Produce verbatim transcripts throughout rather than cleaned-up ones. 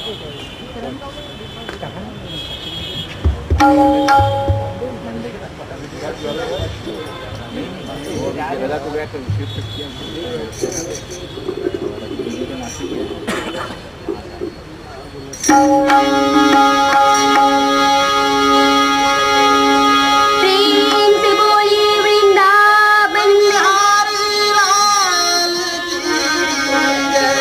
प्रेम से बोलिए वृंदावन बिहारी लाल की जय।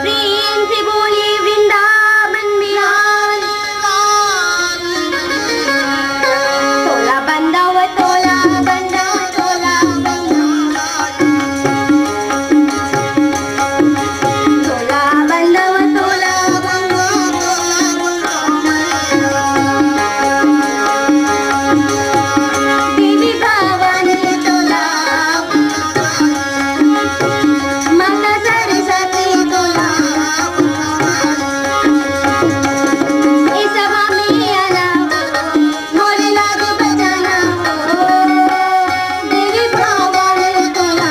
प्रेम से बोलिए वृंदावन बिहारी। तोला बंदावा, तोला बंदावा, तोला बंदावा। तोला बंदावा, तोला बंदावा। देवी भवानी तोला, माता सरस्वती तोला, ए सभा में आना, मोरे लाज बचाना हो, देवी भवानी तोला,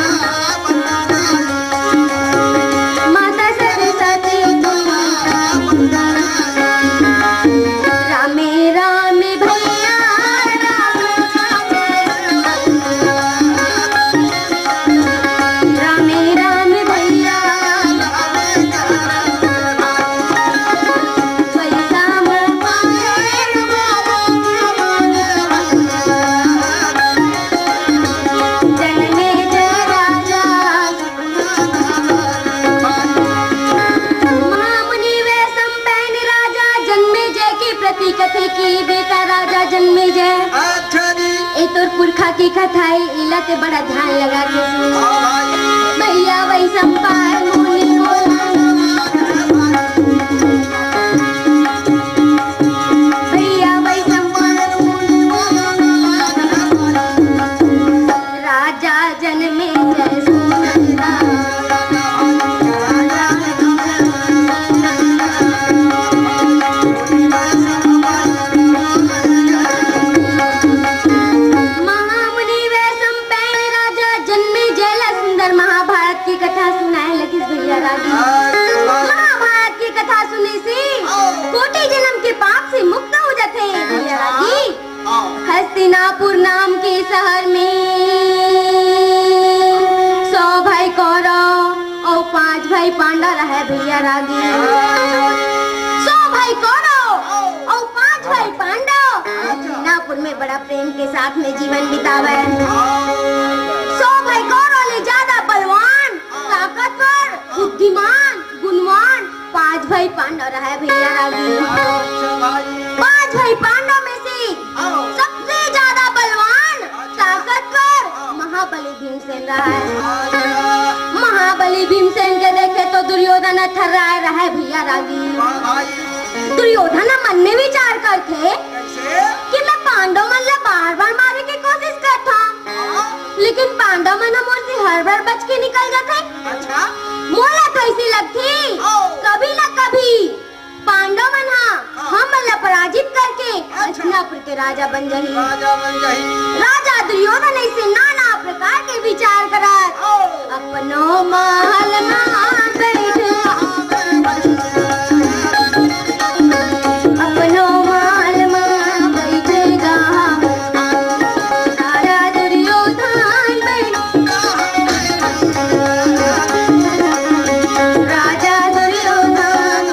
माता सरस्वती तोला। रामे रामे भैया रामे, रामे रामे भैया रामे, वैसा मत पाए जन्मे जय राजा। महामुनि वैशंपायन राजा जन्मेजय के प्रति कथे कि बेटा राजा जन्मेजय, अच्छा जी। ए तोर पुरखा के कथा ए, एला ते बड़ा ध्यान लगा के सुन। हाँ भाई। भैया वैशंपायन मुनि बोला, भैया वैशंपायन मुनि बोला, राजा जन्मेजय सुनता। महामुनि वैशंपायन राजा जन्मेजय ला सुंदर महाभारत की कथा सुनाए लगिस भैया रागी। महाभारत की कथा सुने से कोटि जन्म के पाप से मुक्त हो जाथे भैया रागी। हस्तिनापुर नाम के शहर में सौ भाई कौरव अउ पांच भाई पांडव रहय भैया रागी। सौ भाई कौरव अउ पांच भाई पांडव हस्तिनापुर में बड़ा प्रेम के साथ में जीवन बितावय। सौ भाई कौरव ले ज्यादा बलवान, ताकतवर, बुद्धिमान, गुणवान पांच भाई पांडव रहय भैया रागी। अच्छा भाई। पांच भाई पांडव में से हाँ। सबसे ज्यादा बलवान, अच्छा। ताकतवर हाँ। महाबली भीमसेन रहय। अच्छा। महाबली भीमसेन के देखे तो दुर्योधन थर्राए रहय भैया रागी। वाह भाई। दुर्योधन मन में विचार करथे कैसे? कि मैं पांडव मन ला बार-बार मारे के कोशिश करथंव, हाँ। लेकिन पांडव मन ह मोर से हर बार बच के निकल जाथे। अच्छा। मोला तो अइसे लगथे, ओ। कभी न कभी पांडव मन ह हाँ। हमन ला पराजित करके अच्छा। हस्तिनापुर के राजा बन जाही। राजा बन जाही। राजा दुर्योधन अइसे नाना प्रकार के विचार करत ओ। अपनो महल मा बैठ अपनो महल मा बइठे गा, राजा दुर्योधन बइठ-, राजा दुर्योधन,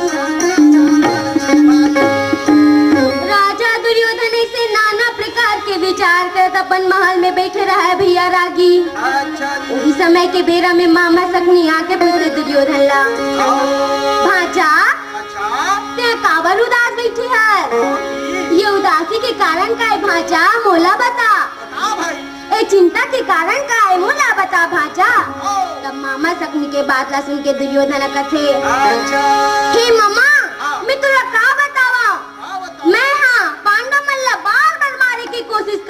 राजा दुर्योधन अइसे नाना प्रकार के विचार करत अपन महल में बइठे रहय भैया रागी। अच्छा जी। उही समय के बेरा में मामा सकनी आके पूछे दुर्योधन ला, हाँ। भांचा, अच्छा। तें काबर उदास बइठे हस? हाँ जी। ये उदासी के कारण का हे भांचा, मोला बता। बता भाई। ए चिंता के कारण का हे, मोला बता भांचा। हाँ। तब मामा सकनी के बात ला सुन के दुर्योधन कथे, अच्छा। हे मामा, हाँ। मैं तोला का बतावंव? का बतावंव? मैं हा पांडव मन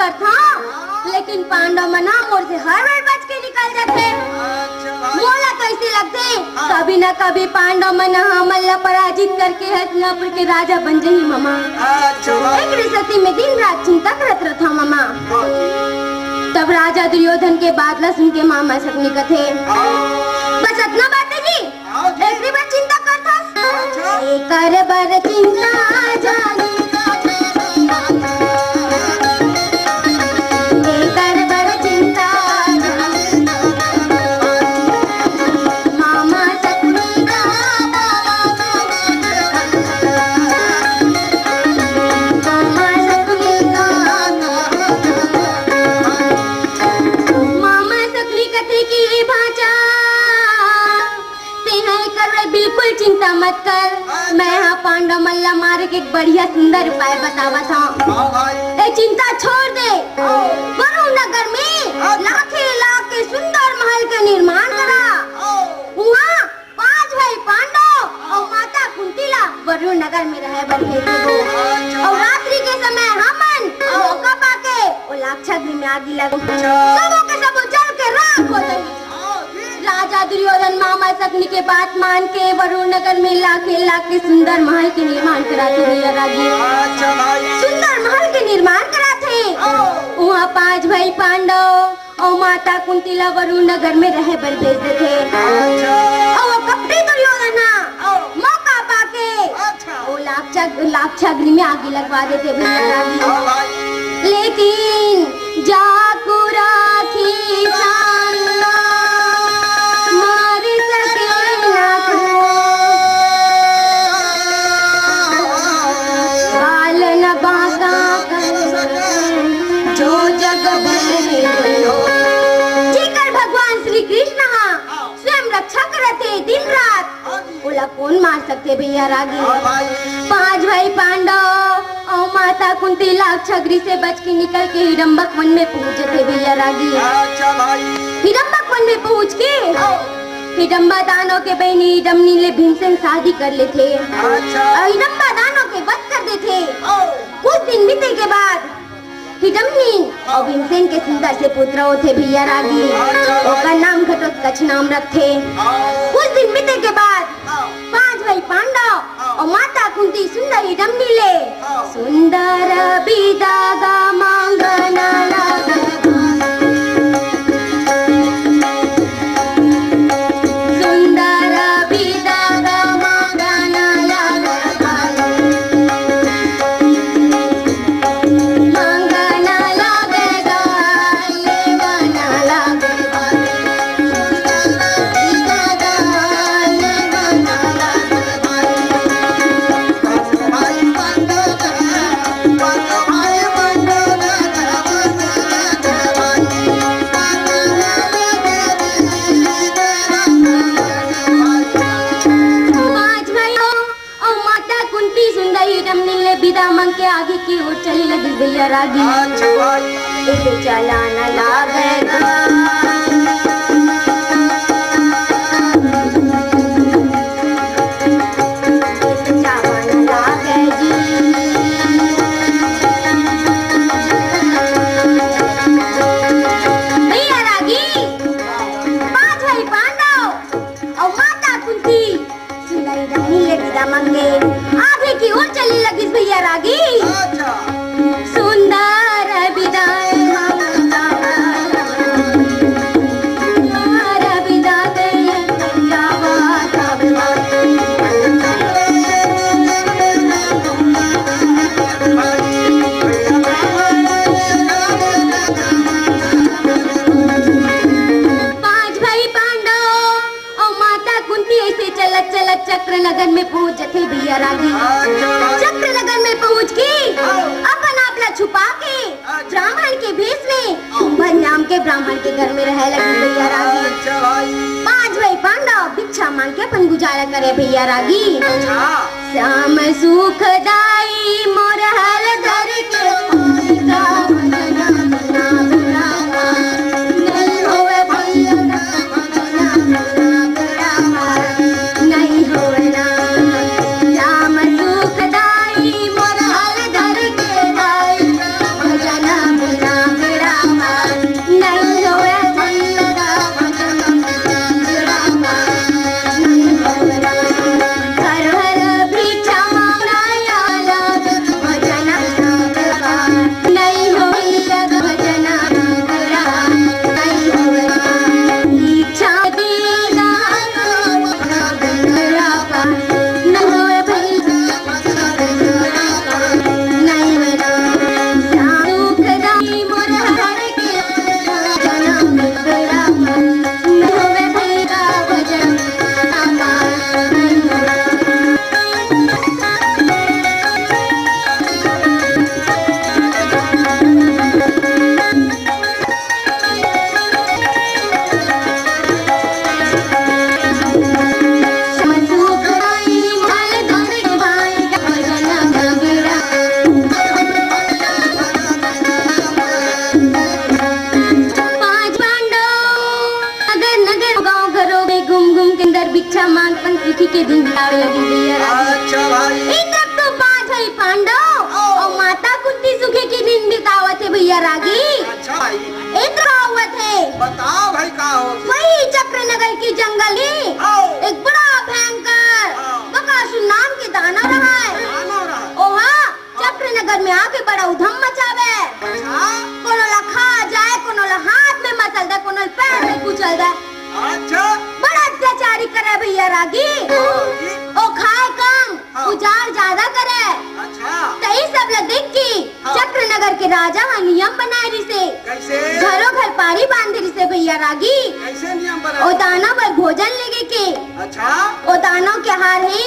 करथंव, लेकिन पांडव मन ह मोर से हर बार बच के निकल जाथे। अच्छा भाई। मोला तो ऐसे लगथे, हाँ। कभी ना कभी पांडव मन ह हमन ला पराजित करके हस्तिनापुर के राजा बन जही मामा। अच्छा भाई। एकरे सेती मैं दिन रात चिंता करत रथंव मामा। हाँ जी। तब राजा दुर्योधन के बात ला सुन के मामा शकुनी कथे, हाँ। बस अतना बात हे जी? हाँ जी। एकरे बर चिंता करथस? अच्छा। एकर बर चिंता जानी। एकर बर चिंता जानी। मामा शकुनी का मामा शकुनी का मामा शकुनी कथे कि ए भांचा, तेंहा एकर बर बिल्कुल चिंता मत कर। अच्छा। मैं हा पांडव मन ला मारे के एक बढ़िया सुंदर उपाय बतावत हंव। हाँ भाई। ए चिंता छोड़ दे। हाँ। वरुण नगर में अच्छा। लाखे लाख के सुंदर महल के निर्माण करा। हाँ। उहाँ पांच भाई पांडव अउ माता कुंती ला वरुण नगर में रहे बर भेज देबो। अच्छा। अउ रात्रि के समय हमन मौका पाके ओ लाक्षागृह में आगी लगो। अच्छा। सबो के सबो जल के राख हो जाही। हाँ जी। राजा दुर्योधन मामा शकुनी के बात मान के वरुण नगर में लाखे लाख के सुंदर महल के निर्माण कराथे भैया रागी। अच्छा भाई। सुंदर महल के निर्माण कराथे। हाँ। उहाँ पांच भाई पांडव अउ माता कुंती ला वरुण नगर में रहे बर भेज देथे। अच्छा। अउ ओ कपटी दुर्योधन ह हाँ। मौका पाके अच्छा। ओ लाक्षा, लाक्षागृह में आगी लगवा देथे भैया रागी। हाँ भाई। लेकिन जाकू राखी साला मार सके ना को। बाल न बांका कर जो जग भय गयो। जेकर भगवान श्री कृष्ण हा स्वयं रक्षा करत हे दिन रात, हाँ जी। ओला कौन मार सकथे भैया रागी? हाँ भाई। पांच भाई पांडव अउ माता कुंती लाक्षागृह से बच के निकल के हिडम्बक वन में पहुंच जथे भैया रागी। अच्छा भाई। हिडम्बक वन में पहुंच के हाँ। हिडम्बा दानव के बहिनी हिडमनी ले भीमसेन शादी कर लेथे। अच्छा। अउ हिडम्बा दानव के वध कर देथे। हाँ। कुछ दिन बीते के बाद हिडमनी अउ भीमसेन के सुंदर से पुत्र होथे भैया रागी। अच्छा भाई। ओकर नाम घटोत्कच नाम रखथे। हाँ। कुछ दिन बीते के बाद हाँ। पांच भाई पांडव हाँ। अउ माता कुंती सुंदर हिडमनी ले हाँ। सुंदर बिदा गा मांगना लागे। सुंदर बिदा गा मांगना लागे। पांच भाई हो, अउ माता कुंती सुंदर हिडमनी ले बिदा मांग के आगे की ओर चले लगिस भैया रागी। अच्छा भाई। इसे चलाना लागे गा। इसे चलाना लागे जी। भैया रागी, पांच भाई पांडव अउ माता कुंती सुंदर हिडमनी ले बिदा मांगे आगे की ओर चले लगिस भैया रागी। अच्छा। सुंदर बिदा मांगना, सुंदर बिदा दे जावा। पांच भाई पांडव अउ माता कुंती ऐसे चलत चलत चक्रनगर में पहुंच जथे भैया रागी। अच्छा। चक्रनगर में पहुंच के हाँ। अपन आप ला छुपा के अच्छा। ब्राह्मण के भेष में कुंभज नाम के ब्राह्मण के घर में रहे लगिस भैया रागी। अच्छा भाई। पांच भाई पांडव भिक्षा मांग के अपन गुजारा करे भैया रागी। अच्छा। श्याम सुखदाई मोर हाल धर के, का भजना बिना बिना नहीं होवे भैया, का भजना बिना बिना नहीं होवे ना। श्याम सुखदाई मोर हाल धर के भाई, का भजना बिना घूम के अंदर भिक्षा मांग पन सुखी के दिन बितावे लगिस भैया रागी। अच्छा भाई। एक तरफ तो पांच भाई पांडव अउ माता कुंती सुखी के दिन बितावत हे भैया रागी। अच्छा भाई। एक तरफ आवत हे। बताओ भाई का हो? वही चक्रनगर के जंगल में एक बड़ा भयंकर बकासुर नाम के दानव रहा है। ओहा चक्रनगर में आके बड़ा उधम मचावे। अच्छा। कोनो ला खा जाए, कोनो ला हाथ में मसल दे, कोनो ला पैर में कुचल दे। अच्छा। बड़ा अत्याचारी करे भैया रागी। ओ खाए कम, हाँ। उजार ज्यादा करे। अच्छा। त ई सब ला देख के हाँ। चक्रनगर के राजा ह नियम बनाए रिसे। कैसे? घरो घर पारी बांधे रिसे भैया रागी। कैसे नियम बनाए? ओ दानव बर भोजन लेगे के। अच्छा। ओ दानव के आहार हे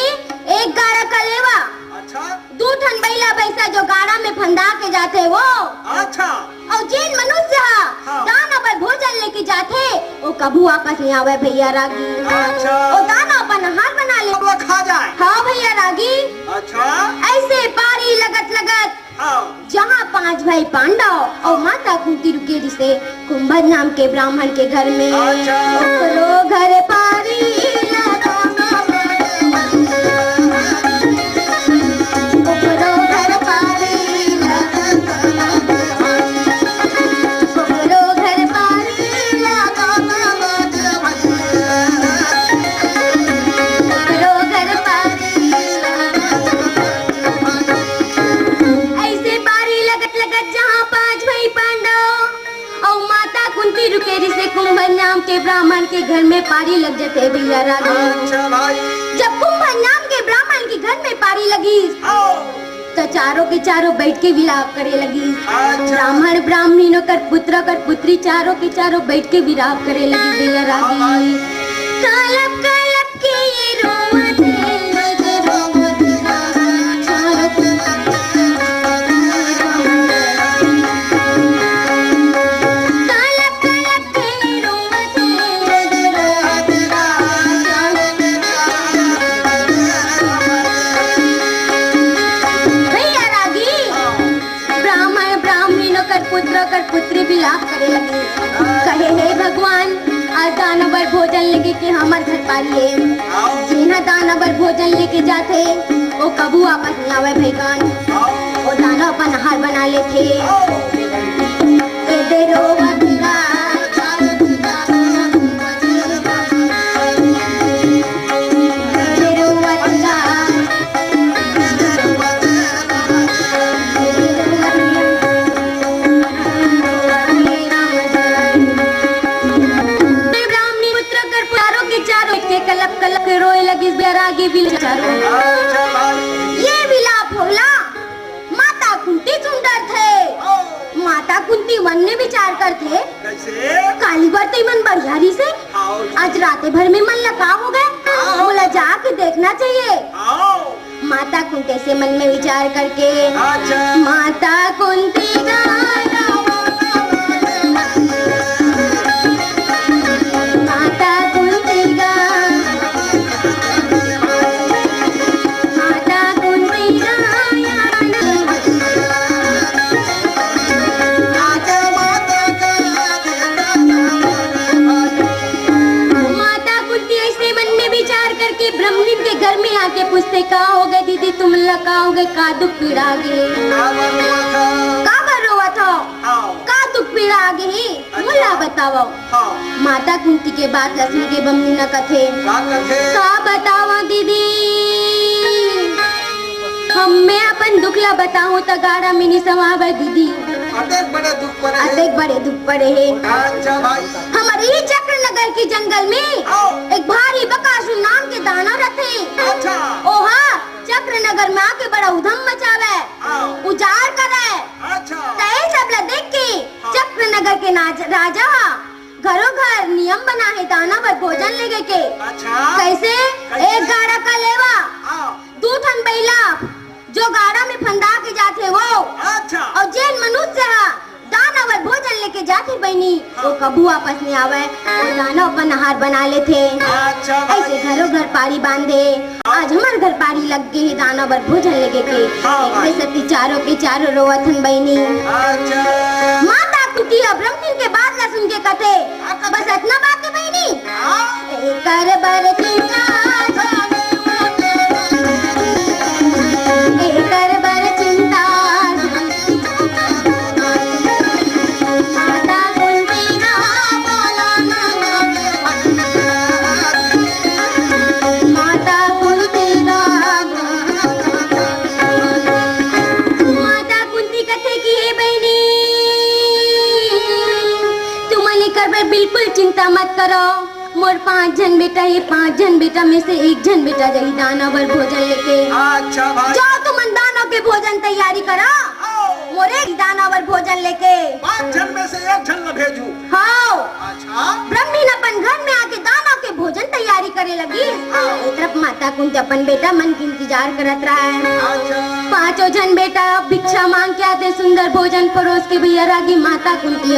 एक गाड़ा कलेवा। अच्छा। दू ठन बइला भइसा जो गाड़ा में फंदा के जाथे वो। अच्छा। अउ जेन मनुष्य ह हाँ। दानव बर भोजन लेके जाथे, वो कभू वापस नइ आवय भइया रागी। अच्छा। वो दानव अपन आहार बना ले। सब लोग खा जाए। हाँ भइया रागी। अच्छा। अइसे पारी लगत लगत हाँ। जहाँ पांच भाई पांडव अउ माता कुंती रुके रिसे, कुंभज नाम के ब्राह्मण के घर में। अच्छा। ओकरो घर पारी लगा। ओकरो घर पारी लगा। ओकरो घर पारी लगा। ओकरो घर पारी लगा। अइसे पारी लगत लगत जहाँ पांच भाई पांडव अउ माता कुंती रुके रिसे कुंभज नाम के ब्राह्मण के घर में पारी लग जथे भइया रागी। अच्छा भाई। जब कुंभज नाम के ब्राह्मण के घर में पारी लगिस, आओ। त चारों के चारों बइठ के विलाप करे लगिस। अच्छा। ब्राह्मण ब्राह्मणी ओकर पुत्र ओकर पुत्री चारों के चारों बइठ के विलाप करे लगिस भइया रागी। हाँ भाई। कलप कलप के ये रोवत हे। भइया रागी, ब्राह्मण ब्राह्मणी ओकर पुत्र ओकर पुत्री विलाप करे लगिस, कहे, "हे भगवान, आज दानव बर भोजन लेगे के हमर घर पारी हे। जेन ह दानव बर भोजन लेके जाथे, वो कभू वापस नइ आवय भगवान। वो दानव अपन आहार बना लेथे।" ए दे रोवत गा, ब्राह्मणी पुत्र कर चारों के चारों के कलप कलप के रोए लगिस बैरागी बिल चारों। ये विलाप होला। माता कुंती सुन डरथे। माता कुंती मन में विचार करथे, कैसे? काली बर तो इमन बढ़िया रिसे, हाँ। आज राते भर में मन ला का हो गए? हाँ। मोला जाके देखना चाहिए। हाँ। माता कुंती से मन में विचार करके, अच्छा। माता कुंती का, माता कुंती का, माता कुंती का, माता कुंती ऐसे मन में विचार करके ब्राह्मणी के घर में आके पूछथे, "का हो गए दीदी, तुम ला का हो गए, का दुख पीड़ा आ गे?" का बर रोवत हव? का बर रोवत हव? हाँ। का दुख पीड़ा आ गे हे? अच्छा। मोला बतावव। हाँ। माता कुंती के बात ला सुन के ब्राह्मणी न कथे, का कथे? का बतावव दीदी, हम मैं अपन दुख ला बताहूँ त गाड़ा में नइ समावय दीदी। अतेक बड़े दुख पड़े हे। अतेक बड़े दुख पड़े हे। अच्छा भाई। हमर इही चक्रनगर के जंगल में हाँ। एक भारी बकासुर नाम के दानव रथे। अच्छा। ओहा चक्रनगर में आके बड़ा उधम मचावे, हाँ। उजार करे। अच्छा। त ए सब ला देख के हाँ। चक्रनगर के नाज-, राजा ह घरो घर नियम बना हे दानव बर भोजन लेगे के। अच्छा। कैसे? कैसे? एक गाड़ा कलेवा, हाँ। दू ठन बइला, जो गाड़ा में फंदा के जाथे वो। अच्छा। अउ जेन मनुष्य ह दानव बर भोजन लेके जाथे बहिनी, हाँ। वो कभू वापस नइ आवय। वो दानव अपन आहार बना लेथे। अच्छा भाई। ऐसे घरो घर पारी बांधे। आज हमर घर पारी लग गे हे दानव बर भोजन लेगे के। हाँ भाई। एकरे सेती चारों के चारों रोवत हन बहिनी। अच्छा। माता कुंती ह ब्राह्मणी के बात ला सुन के कथे, का कथे? बस अतना बात हे बहिनी? हाँ। एक एकर बर चिंता, एकर बर चिंता, माता कुंती ना बोला ना, माता कुंती ना। माता कुंती कथे कि हे बहिनी, तुमन एकर बर बिल्कुल चिंता मत करो। मोर पांच झन बेटा हे, पांच झन बेटा में से एक झन बेटा जाही दानव बर भोजन लेके। अच्छा भाई। जाओ तुमन दानव के भोजन तैयारी करा। आओ। मोर एक दानव बर भोजन लेके। पांच झन में से एक झन ला भेजू। हाँ। अच्छा। ब्राह्मण अपन घर में आके दानव के भोजन तैयारी करे लगी। हाँ। ए तरफ माता कुंती अपन बेटा मन के इंतजार करत रहे। अच्छा। पांचों झन बेटा भिक्षा मांग के आथे, सुंदर भोजन परोस के भैया रागी माता कुंती ह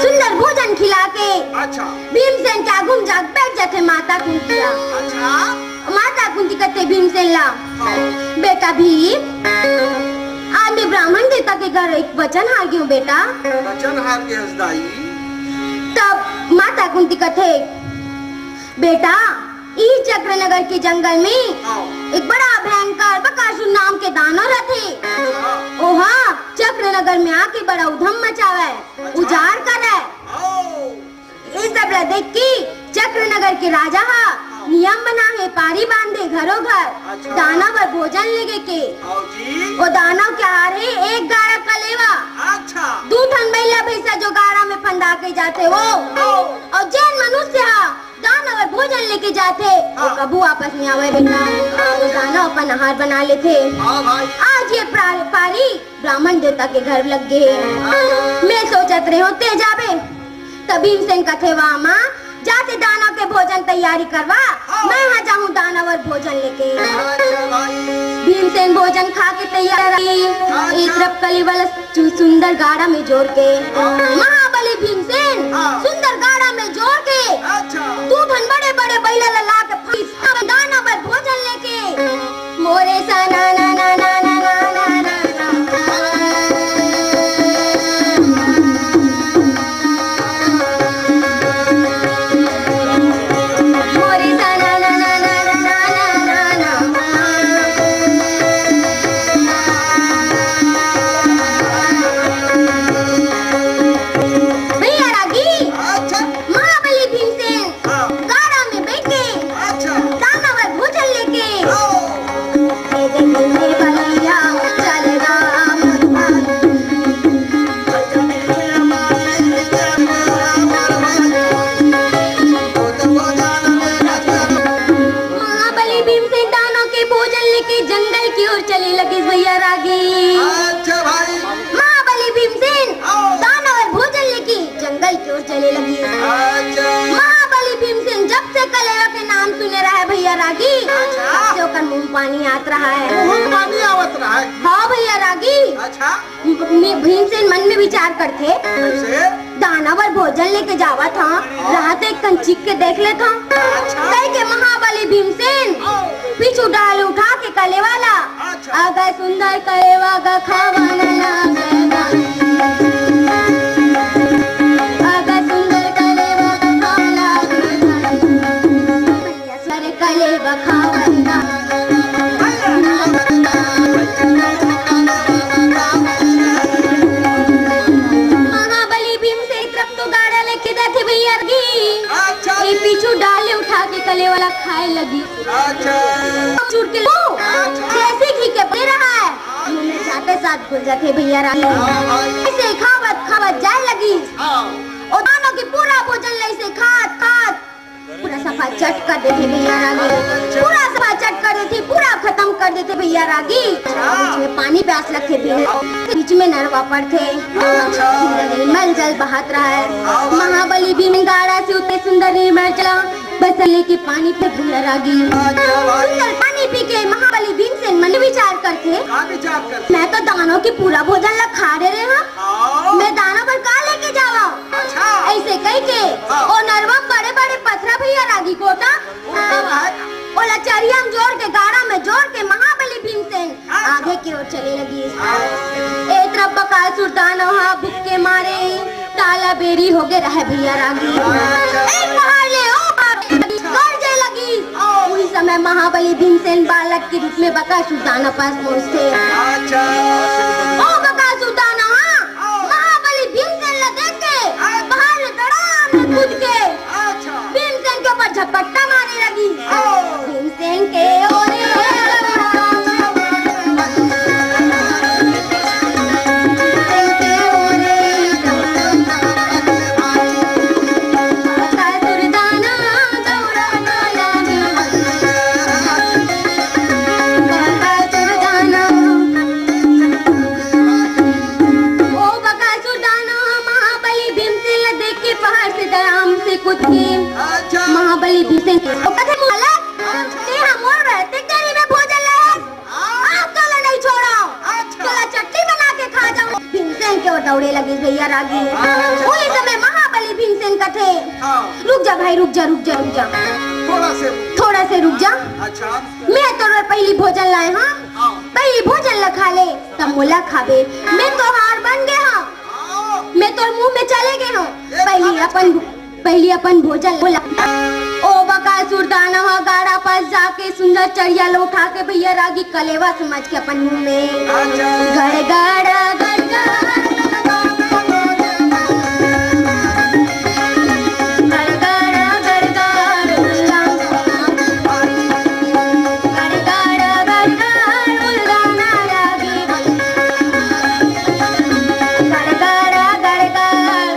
सुंदर भोजन खिला के अच्छा। भीमसेन के आगू म जाके बैठ जाथे माता कुंती ह। अच्छा। माता कुंती कथे भीमसेन ला, हाँ। बेटा भीम, आज मैं ब्राह्मण देवता के घर एक वचन हार गे हूँ बेटा। वचन हार गे हस दाई। तब माता कुंती कथे, बेटा, ई चक्रनगर के जंगल में हाँ। एक बड़ा भयंकर बकासुर नाम के दानव रथे। हाँ। ओहा चक्रनगर में आके बड़ा उधम मचावे, अच्छा। उजाड़ करे। हाँ। ये सब ला देख के चक्रनगर के राजा हा हाँ। नियम बना हे, पारी बांधे घरो घर अच्छा। दानव बर भोजन लेगे के। हाँ जी। ओ दानव के आहार हे एक गाड़ा कलेवा, अच्छा। दू ठन बइला भैंसा जो गाड़ा में फंदा के जाथे वो। हाँ। अउ जेन मनुष्य हा दानव बर भोजन लेके जाथे, वो हाँ। कभू वापस नहीं आवे बेटा। वो दानव अपन आहार बना लेथे। हाँ भाई। आज ये प्रा-, पारी ब्राह्मण देवता के घर लग गे। हाँ। मैं सोचत रहे हो ते जाबे। तब भीमसेन कथे, वाह माँ, जाते दानव के भोजन तैयारी करवा, हाँ। मैं हा जाहूँ दानव बर भोजन लेके। अच्छा भाई। भीमसेन भोजन खा के तैयार रही। अच्छा। एक तरफ कलेवा ला सु-, सुंदर गाड़ा में जोर के हाँ। महाबली भीमसेन हाँ। सुंदर गाड़ा में जोर के अच्छा। दू ठन बड़े बड़े बइला ला ला के फंस दानव बर भोजन लेके। मोरे सा ना ना ना ना ना ना ना ना ना। भैया रागी, अच्छा। महाबली भीमसेन हाँ। गाड़ा में बैठ के अच्छा। दानव बर भोजन लेके। हाँ। महाबली भीमसेन दानव के भोजन लेके जंगल की ओर चले लगे भैया रागी। अच्छा भाई। महाबली भीमसेन हाँ। दानव बर भोजन लेके जंगल की ओर चले लगे। अच्छा। महाबली भीमसेन जब से कलेवा के नाम सुने रहा है भैया रागी, अच्छा। तब से ओकर मुंह पानी आत रहा है। मुंह पानी आवत रहा है। हाँ भैया रागी। अच्छा। मी-, भीमसेन मन में विचार करथे, कैसे? दानव बर भोजन लेके जावत हंव, राहत एक कन चीख के देख लेथंव। अच्छा। कहिके महाबली भीमसेन हाँ। पीछू डाल उठा के कलेवा ला, अच्छा। अगर सुंदर कलेवा गा खावन लागे गा, अगर सुंदर कलेवा गा खावन लागे गा, सुंदर कलेवा खावन लागे गा। महाबली भीमसेन एक तरफ तो गाड़ा लेके जाथे भैया रागी, अच्छा। ये पीछू डाले उठा के कलेवा ला खाए लगी। अच्छा। चुटकी लो, अच्छा। देसी घी के दे रहा है। मुंह में जाते साथ घुल जाथे भैया रागी। हाँ भाई। ऐसे खावत खावत जाए लगी। हाँ। ओ दानव के पूरा भोजन ला ऐसे खात खात पूरा सफा चट कर देथे भैया रागी। पूरा सफा चट कर देथे, पूरा खतम कर देथे भैया रागी। बीच में पानी प्यास लगथे भैया, बीच में नरवा पड़थे। अच्छा। निर्मल जल बहत रहा है। महाबली भीम गाड़ा से उतरे सुंदर निर्मल जल बसले के पानी पे भैया रागी। अच्छा भाई। सुंदर पानी पी के महाबली भीमसेन मन विचार करथे, का विचार करथे? मैं तो दानव के पूरा भोजन ला खा डरे हंव। हाँ। मैं दानव बर का लेके जावंव? अच्छा। ऐसे कहिके हाँ। ओ नरवा बड़े-बड़े पथरा भैया रागी गोटा, गोटा है। ओला चरिया में जोर के, गाड़ा में जोर के महाबली भीमसेन अच्छा। आगे के ओर चले लगी। हाँ। ए तरफ बकासुर दानव हा भूख के मारे ताला बेरी होगे रहे भैया रागी। अच्छा। एक पहाड़ ले ओ पहाड़, गरजे भीमसेन बालक के रूप में बकासुर दानव पास पहुंचथे। अच्छा। ओ बकासुर दानव, हाँ, हाँ। महाबली भीमसेन ला देख के, हाँ। बाहर ले तड़ाम ले कूद के, अच्छा। भीमसेन के ऊपर झपट्टा मारे लगिस। हाँ। भीमसेन के ओरे ओ बकासुर दानव ह महाबली भीमसेन ला देख के पहाड़ से तड़ाम से कूद के अच्छा। महाबली भीमसेन के ओ कथे, "मोला, अच्छा। ते ह मोर रहते गरीब में भोजन लायस, हाँ। आज तोला नहीं छोड़ो, अच्छा। तोला चटनी बना के खा जाऊं।" भीमसेन के ओर दौड़े लगिस भैया रागी। अच्छा। उही समय महाबली भीमसेन कथे, हाँ। "रुक जा भाई, रुक जा, रुक जा, रुक जा। थोड़ा से रुक। थोड़ा से रुक जा। अच्छा। मैं तोर बर पहिली भोजन लाए हंव। हाँ। पहिली भोजन ला खा ले, तब मोला खाबे। मैं तोहार बन गे हंव। हाँ। मैं तोर मुंह में चले गे हंव। एक पहिली खाबे अपन, पहिली अपन भोजन ला।" ओ बकासुर दानव ह गाड़ा पास जाके सुंदर चरिया ल उठा के भैया रागी कलेवा समझ के अपन मुंह में अच्छा। गड़गड़, गड़गड़, गड़गड़, गड़गड़, गड़गड़, गड़गड़, उलगाना लागी। गड़गड़, गड़गड़,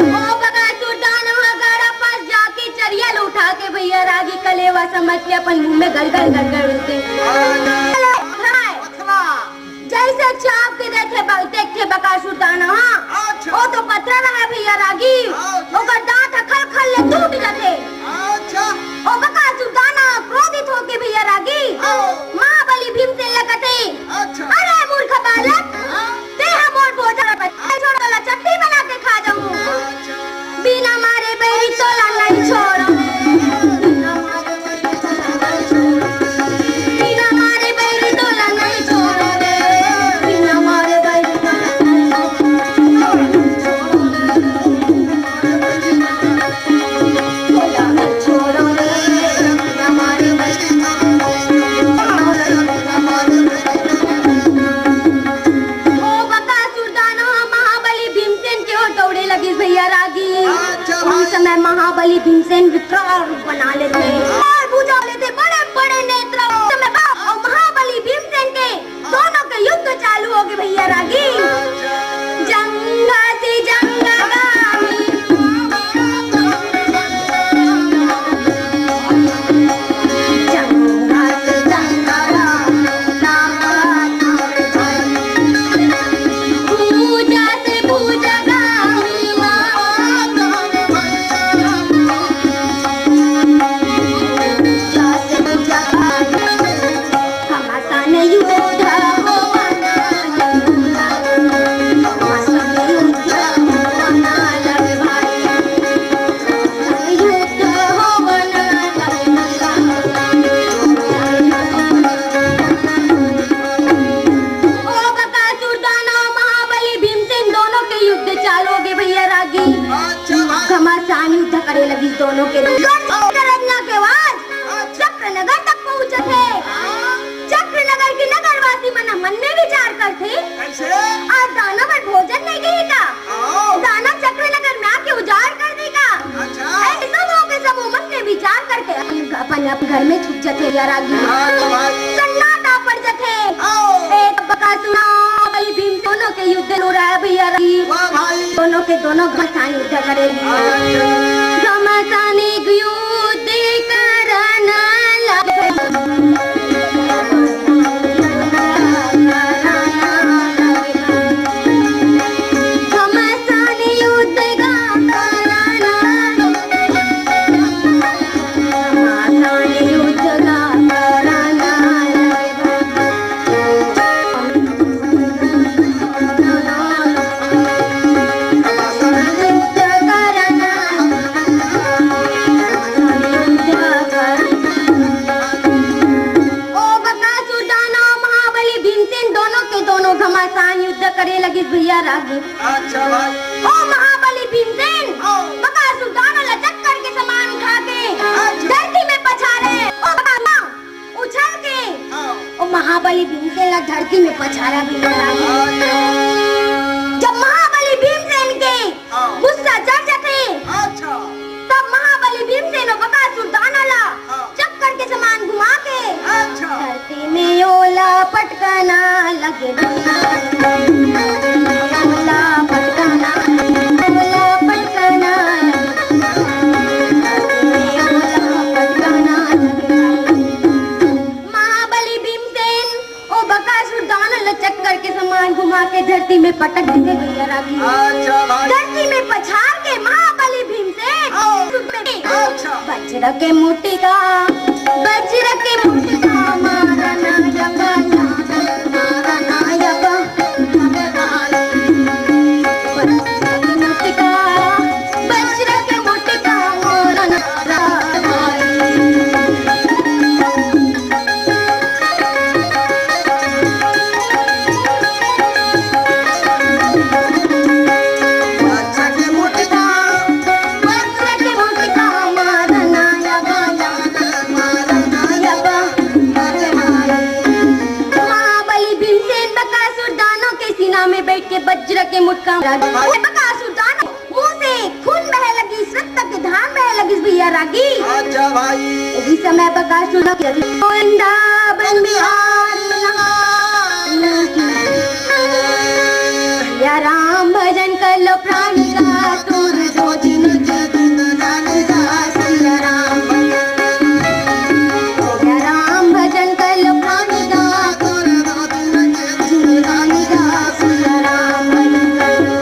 ओ बकासुर दानव ह गाड़ा पास जाके चरिया ल उठा के भैया रागी कलेवा समझ के अपन मुंह में गड़गड़ गड़गड़ उलते। जैसे चाप के देखे ब-, देखथे बकासुर दानव ह। अच्छा। ओ तो पथरा रहय भैया रागी। अच्छा। ओकर दांत ह खल खल ले टूट जथे। अच्छा। ओ बकासुर दानव क्रोधित होके भैया रागी। हाँ। महाबली भीमसेन ल कथे, अच्छा। "अरे मूर्ख बालक, हाँ। तेहा मोर भोजन ला छोड़, तोला चटनी बना के खा जाऊं। बिना मारे बैरी तोला नहीं छोड़ो। बिना मारे बैरी तोला नहीं छोड़ो रे। बिना मारे बैरी तोला नहीं छोड़ो।" ओ बकासुर दानव ह महाबली भीमसेन के ओर दौड़े लगिस भैया रागी। अच्छा उही भाई। समय महाबली भीमसेन विकराल रूप बना लेथे, और भुजा लेथे बड़े बड़े नेत्र। उही समय बा-, और महाबली भीमसेन के दोनों के युद्ध चालू होगे भैया रागी। जंगा से जंगा गामी। जंगा से जंगा गामी। पूजा से पूजा गामी। पूजा से पूजा गामी। घमासान युद्ध होवना लगे, घमासान युद्ध होवना लगे भाई, युद्ध होवना लगे। ओ बकासुर दानव महाबली भीमसेन दोनों के युद्ध चालू होगे भैया रागी। अच्छा भाई। घमासान युद्ध करे लगिस दोनों के। गरजना के आवाज चक्रनगर तक पहुंचत हे। हाँ। चक्रनगर के नगरवासी मन मन में विचार करथे, कैसे? आज दानव बर भोजन नहीं गे का? हाँ। दानव चक्रनगर में आके उजाड़ कर दे का? अच्छा। ऐ सबो के सबो मन में विचार करके अपन, अपन, अपन घर में छुप जथे भैया रागी। हाँ, तो भाई। सन्नाटा पड़ जथे। हाँ। ए, बकासुर, महाबली भीम दोनों के युद्ध हो रहा है भैया रागी। वाह भाई। दोनों के दोनों घमासान युद्ध करे। अच्छा। घमासान युद्ध करना लगे। घमासान युद्ध करना लगे। घमासान युद्ध करना लगे। ओ बकासुर दानव महाबली भीमसेन दोनों के दोनों घमासान युद्ध करे लगिस भैया रागी। अच्छा भाई। ओ महाबली भीमसेन, ओ। बकासुर दानव ला चक्कर के समान उठा के अच्छा। धरती में धरती में पछाड़ा भी लगा। जब महाबली भीमसेन के हाँ। गुस्सा चढ़ जाथे, अच्छा। तब महाबली भीमसेन अउ बकासुर दानव ला हाँ। चक्कर के समान घुमा के अच्छा। धरती में ओला पटकना लगे। ओला पटकना, ओला पटकना, ओला पटकना लगे। महाबली भीमसेन ओ बकासुर दानव ल चक्कर के समान घुमा के धरती में पटक देथे भैया रागी। अच्छा भाई। धरती में पछाड़ के महाबली भीमसेन हाँ। सुन में अच्छा। वज्र के मुटिका, वज्र के मुटिका मारना यका, मारना यका। वज्र के मुटिका, वज्र के मुटिका मारना। महाबली भीमसेन बकासुर दानव के सीना में बैठ के वज्र के मुटका मारा। बकासुर दानव मुंह से खून बहे लगिस, रक्त के धार बहे लगिस भैया रागी। अच्छा भाई। उही समय बकासुर के गोविंदा बन बिहारी। या राम भजन कर लो प्राणी का, तोर दो दिन के जिंदगानी का। सिया राम भजन कर लो, या राम भजन कर लो प्राणी का, तोर दो दिन के जिंदगानी का। सिया राम भजन कर लो।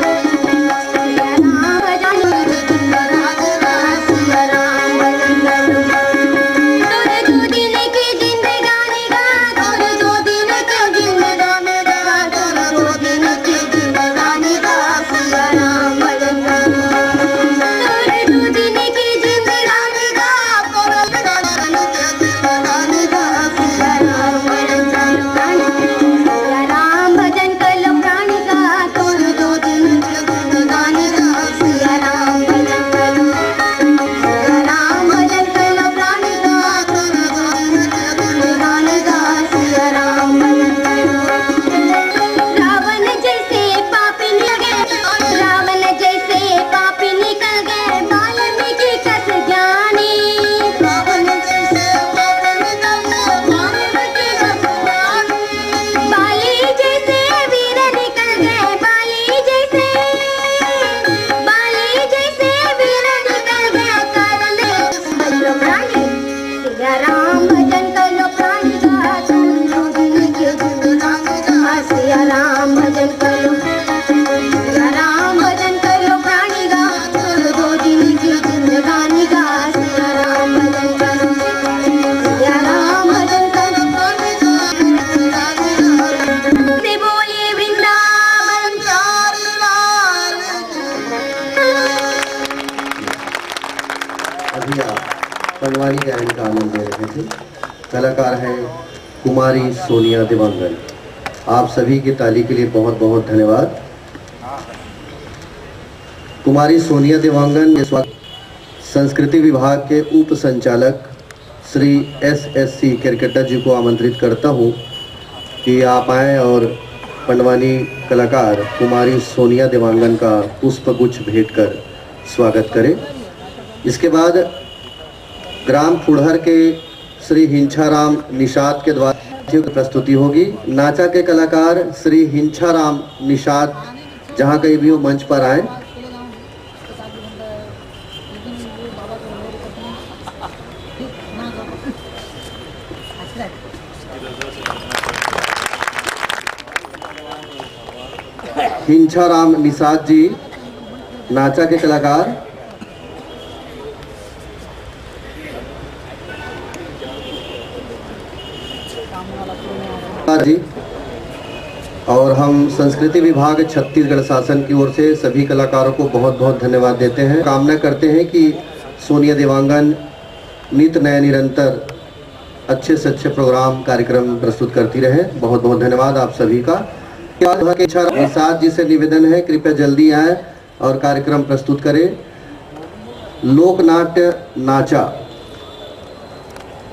अभी आप पंडवानी गायन का आनंद ले रहे थे। कलाकार हैं कुमारी सोनिया देवांगन। आप सभी की ताली के लिए बहुत बहुत धन्यवाद। कुमारी सोनिया देवांगन के स्वागत संस्कृति विभाग के उप संचालक Shri S S C Kerketta ji को आमंत्रित करता हूँ कि आप आएं और पंडवानी कलाकार कुमारी सोनिया देवांगन का पुष्प गुच्छ भेंट कर स्वागत करें। इसके बाद ग्राम फुड़हर के श्री हिंछाराम निषाद के द्वारा प्रस्तुति होगी। नाचा के कलाकार श्री हिंछाराम निषाद जहाँ कहीं भी हो मंच पर आए। हिंछाराम निषाद जी नाचा के कलाकार जी। और हम संस्कृति विभाग छत्तीसगढ़ शासन की ओर से सभी कलाकारों को बहुत बहुत धन्यवाद देते हैं। कामना करते हैं कि सोनिया देवांगन नित नए निरंतर अच्छे से अच्छे प्रोग्राम कार्यक्रम प्रस्तुत करती रहे। बहुत बहुत धन्यवाद आप सभी का। निषाद जी से निवेदन है, कृपया जल्दी आए और कार्यक्रम प्रस्तुत करें। लोकनाट्य नाचा